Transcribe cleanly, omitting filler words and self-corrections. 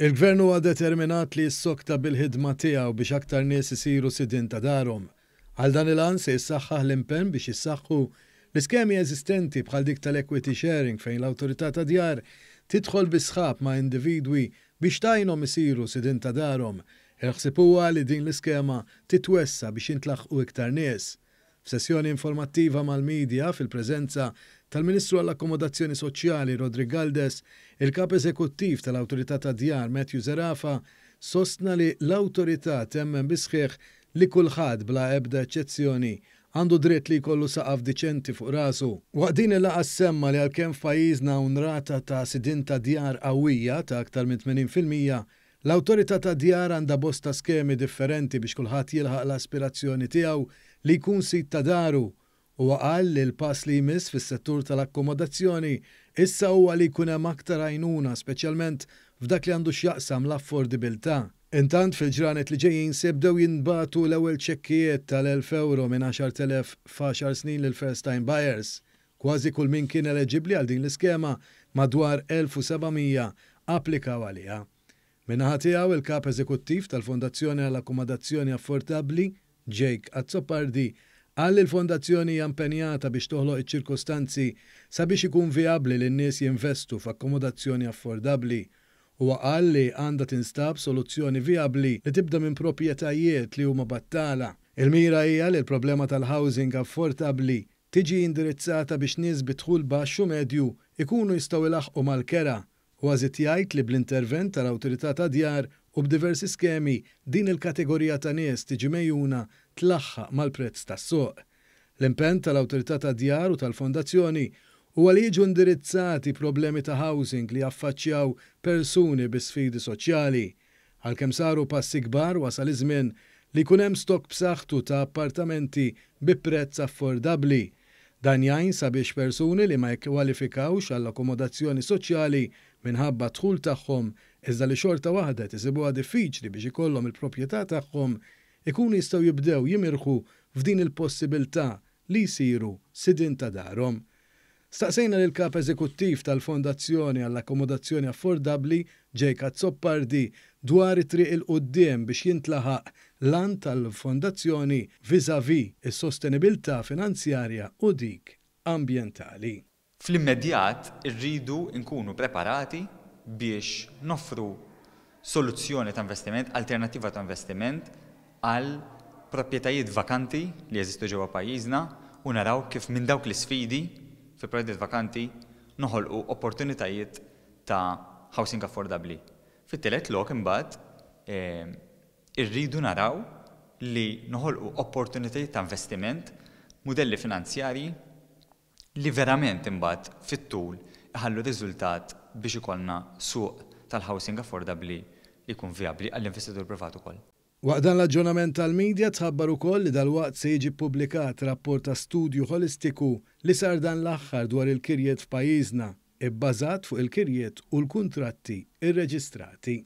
Il-Gvern huwa determinat li jissokta bil-ħidma tiegħu biex aktar nies isiru sidien ta' darhom. Għal dan il-għan se jissaħħaħ l-impenn biex jissaħħu l-iskemi eżistenti bħal dik tal-equity sharing fejn l-Awtorità tad-Djar tidħol bi sħab ma' individwi biex tgħinhom isiru sidien ta' darhom. Il-ħsieb huwa li din l-iskema titwessa' biex jintlaħqu iktar nies. F'sessjoni informattiva mal-media fil-preżenza tal-Ministru għall-Akkomodazzjoni Soċjali Roderick Galdes, il-Kap Eżekuttiv tal-Awtorità tad-Djar Matthew Zerafa sostna li l-Awtorità temmen bis-sħiħ li kulħadd bla ebda eċċezzjoni għandu dritt li jkollu saqaf diċenti fuq rasu. Waqt din il-laqgħa ssemma li għalkemm f'pajjiżna hawn rata ta' sidien ta' djar qawwija ta' aktar minn 80%, L-Awtorità tad-Djar għandha bosta skemi differenti biex kulħadd jilħaq l-aspirazzjoni tiegħu li jkun sid ta' daru. Huwa qal li l-pass li jmiss fis-settur tal-akkomodazzjoni issa huwa li jkun hemm aktar għajnuna speċjalment f'dak li għandu x'jaqsam l-affordibilità. Intant fil-ġranet li ġejjin se jibdew jintbagħtu l-ewwel ċekkijiet tal-1,000 ewro minn 10,000 f'għaxar snin lill-first time buyers. Kważi kull min kien eleġibbli għal din l-iskema, madwar 1,700, applikaw għaliha. Min-naħa tiegħu, il-Kap Eżekuttiv tal-Fondazzjoni għal Akkomodazzjoni Affordabbli, Jake Azzopardi, qal li l-fondazzjoni hija impenjata biex toħloq iċ-ċirkostanzi sabiex ikun vijabbli li n-nies jinvestu f'akkomodazzjoni affordabbli. Huwa qal li għandha tinstab soluzzjoni vijabbli li tibda minn proprjetajiet li huma battala. Il-mira hija li l-problema tal-housing affordabbli tiġi indirizzata biex nies bi dħul baxx u medju jkunu jistgħu jlaħħqu mal-kera. Huwa żied jgħid li bl-intervent tal-Awtorità tad-Djar u b'diversi skemi din il-kategorija ta' nies tiġi megħjuna tlaħħaq mal-prezz tas-suq. L-impenn tal-Awtorità tad-Djar u tal-Fondazzjoni huwa li jiġu indirizzati problemi ta' housing li jaffaċċjaw persuni bi sfidi soċjali. Għalkemm saru passi kbar wasal iż-żmien li jkun hemm stokk b'saħħtu ta' appartamenti bi prezz affordabbli. Dan jgħin sabiex persuni li ma jikkwalifikawx għall-akkomodazzjoni soċjali minħabba d-dħul tagħhom iżda li xorta waħda qed isibuha diffiċli biex ikollhom il-proprjetà tagħhom ikunu jistgħu jibdew jimirħu f'din il-possibilità li jsiru sidien ta' darhom. Staqsejna lill-Kap Eżekuttiv tal-Fondazzjoni għall-Akkomodazzjoni Affordabbli, Jake Azzopardi, dwar it-triq 'il quddiem biex jintlaħaq l-għan tal-fondazzjoni vis-à-vis is-sostenibilità finanzjarja u dik ambjentali. Fl-immedjat irridu nkunu preparati biex noffru soluzzjoni ta' investiment, alternattiva ta' investiment għal proprjetajiet vakanti li jeżistu ġewwa pajjiżna u naraw kif minn dawk l-isfidi fi proprjetajiet vakanti noħolqu opportunitajiet ta' housing affordabbli. Fit-tielet lok imbagħad irridu naraw li noħolqu opportunitajiet ta' investiment, mudelli finanzjarji li verament imbagħad fit-tul iħallu riżultat biex ikollna suq tal-housing affordabbli li jkun vijabbli għall-investitur privat ukoll. Waqt dan l-aġġornament tal-media tħabbar ukoll li dalwaqt se jiġi ppubblikat rapport ta' studju ħolistiku li sar dan l-aħħar dwar il-kirjiet f'pajjiżna, ibbażat fuq il-kirjiet u l-kuntratti rreġistrati.